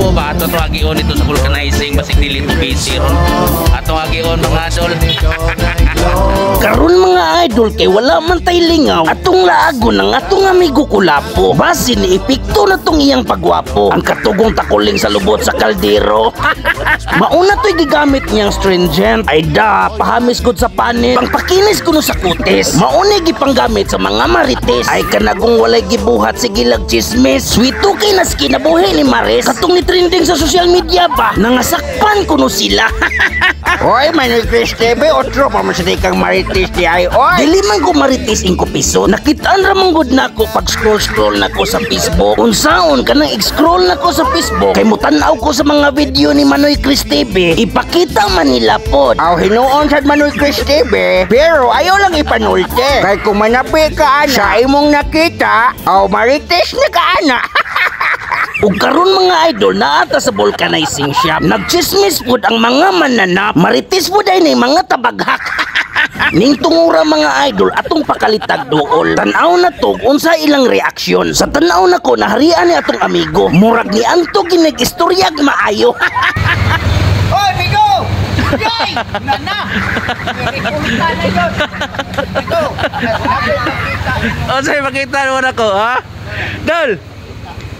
Lapo ba ato to agion ito sa vulcanizing, basig dili to busy ron. Ato agion, mga idol. Karon, mga idol, kay wala man tay lingaw, atong laagon ng atong amigo Kulapo. Basin ni epekto na tong iyang pagwapo. Ang katugong takuling sa lubot sa kaldero. Mauna to'y gigamit niyang stringent. Ay da, pahamis gud sa panit. Pangpakinis kuno sa kutis. Mauna gipanggamit sa mga marites. Ay kanagong walay gibuhat, sige lag chismis. Sweeto kay nas kinabuhi ni Maris. Katong ni trending sa social media ba? Nangasakpan kuno sila. Oy, Manoy Chris TV, otro pa mo sa kang marites di ay, oy. Dili man ko marites ingko piso. Nakitaan ra man gud nako pag scroll scroll nako sa Facebook. Unsaon kanang i-scroll nako sa Facebook kay mutan-aw ko sa mga video ni Manoy Chris TV. Ipakita man nila pod. Aw, hinuon sa Manoy Chris TV, pero ayaw lang ipanulte. Kay kung manapi ka ana, sa imong nakita, aw marites na ka ana. Ug karon, mga idol, naata sa vulcanizing shop. Nagchismis pud ang mga mananap. Marites pud ay ni mga tabaghak. Ning tungura, mga idol, atong pakalitag duol. Tan-aw na to unsa ilang reaksyon. Sa tan-aw nako, naharian ni atong amigo. Murag ni anto ginig istoryag maayo. Oy, Migo! Yay! Nana! Rekulta na yun! Ito! O say makita mo na ko, ha? Dol.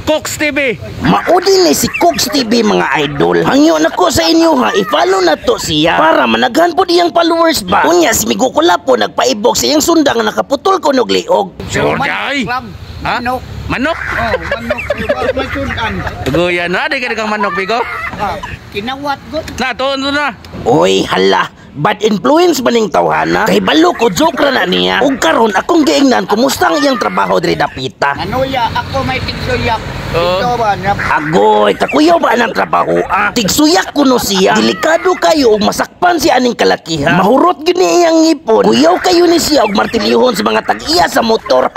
Cooks TV. Maudi ni si Cooks TV, mga idol. Hangyo nako sa inyo ha, i-follow na to siya para managhan po diyang followers ba. Unya si Migo Kulapo nagpaibok sa iyang sunda nga nakaputol ko nog liog. Sure jay. Club. Ha? Manok. Manok? Oh, manok. May sudan. Tuguyan na, di ka kang manok, Bigo. Ah, kinawat ko. Na, tuon na. Oy, hala, bad influence ba ning tawhana? Kay balo ko, joke ra na niya. Ug karon akong giingnan kumusta ang iyang trabaho diri dapita. Nanuya, ako may tigsuyak. Oh. Ito ba? Agoy, kakuyaw ba ang trabaho ah? Tigsuyak kuno siya. Delikado kayo og masakpan si aning kalakiha. Mahurot gyud ni iyang ngipon. Kuyaw kayo ni siya og martilyuhon sa mga tag-iya sa motor.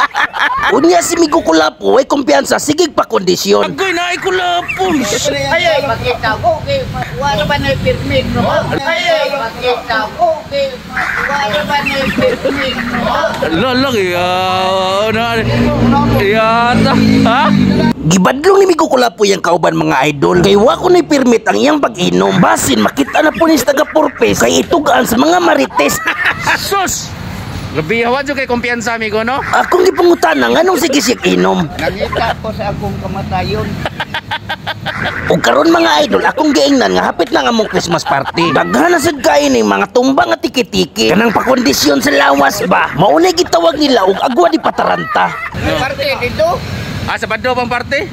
Unya si Migo Kulapo way kumpiyansa, sige pa kondisyon. Agoy na ay kulapon. Ay, ay, makita ko. Okay, wala ba na permit? Ay, ay, makita ko. Okay, wala ba na permit? Lolo, ya, na. Ya, ha? Gibadlong ni Migo Kulapo yang kauban, mga idol. Kay wa ko ni permit ang iyang pag-inom. Basin makita na po ni sa taga purpose kay itugaan sa mga marites. Sus! Grabe, hawa jud kay kumpiyansa, amigo, no? Akong gipangutana nganong sige siya inom. Nangita ko sa akong kamatayon. Ug karon, mga idol, akong giingnan nga hapit na nga mong Christmas party. Daghan na sad kayo ni mga tumba nga tiki-tiki. Kanang pakondisyon sa lawas ba? Maunay gitawag nila og agwa di pataranta. May parte dito. Ah, sa Bado pang parte?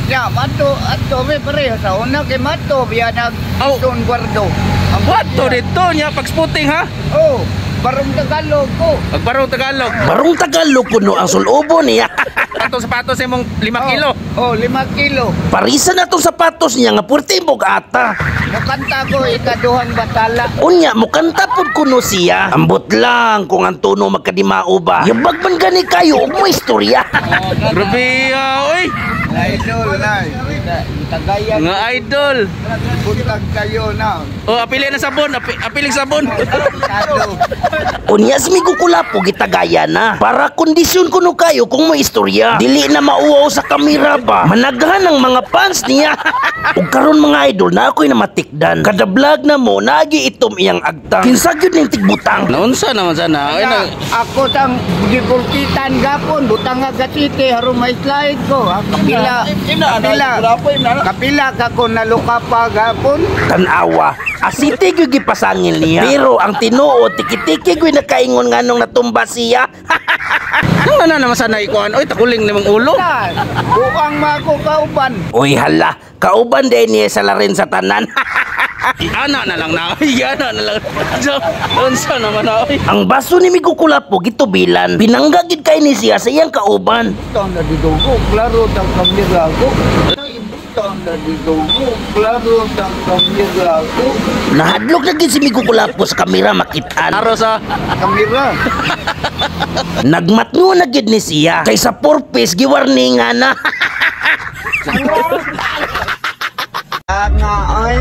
Ya, mato, ato, may pareho sa una kay mato, biya nag Oh. son guardo. Ang Wato dito niya pag sputing, ha? Oh, barong Tagalog ko. Pagbarong Tagalog. Barong Tagalog kuno ang sulobo niya. Atong sapatos imong 5 kilo. Oh, 5 kilo. Parisa na tong sapatos niya nga puwerte ata. Mukanta ko ikaduhang batala. Unya, mukanta pud kuno siya. Ambot lang kung ang tono magkadimao ba. Yabag man gani kayo og mo istorya. Grabe, ah, oy. Idol na. Tagayan. Nga idol. Butag kayo na. Oh, apili na sabon, apilig sabon. Tado. Unya si Migo Kulapo gitagaya na. Para kondisyon kuno kayo kung mo istorya. Dili na mauwaw sa kamera ba. Managhan ang mga fans niya. Ug karon, mga idol, na ako'y namatikdan. Kada vlog na mo naagi itom iyang agtang. Kinsa gyud ning tigbutang? Naunsa naman sana? Ay, Na, ako tang gibulkitan gapon butang nga gatite haron may slide ko. Ah, kapila kapila kapila ka ko naluka pa gapon. Tanawa. Asite gyud gipasangil niya. Pero ang tinuod, tiki-tiki gyud nakaingon nganong natumba siya. Nang na naman sana ikuan. Oy, takuling nimong ulo. Na, buang mako kauban. Uy hala, kauban din niya sa larin sa tanan. Ana na lang na. Ay, ana na lang. So, unsa naman na, oy. Ang baso ni Migo Kulapo gitubilan. Binangga gid kay ni siya sa iyang kauban. Butang na didugo, klaro tang kamera ko. Butang na didugo, klaro tang kamera ko. Nahadlok na gid si Migo Kulapo sa kamera makitaan. Aro sa Kamera. Nagmatngo na gid ni siya. Kay sa purpose giwarningan na. Nga ay.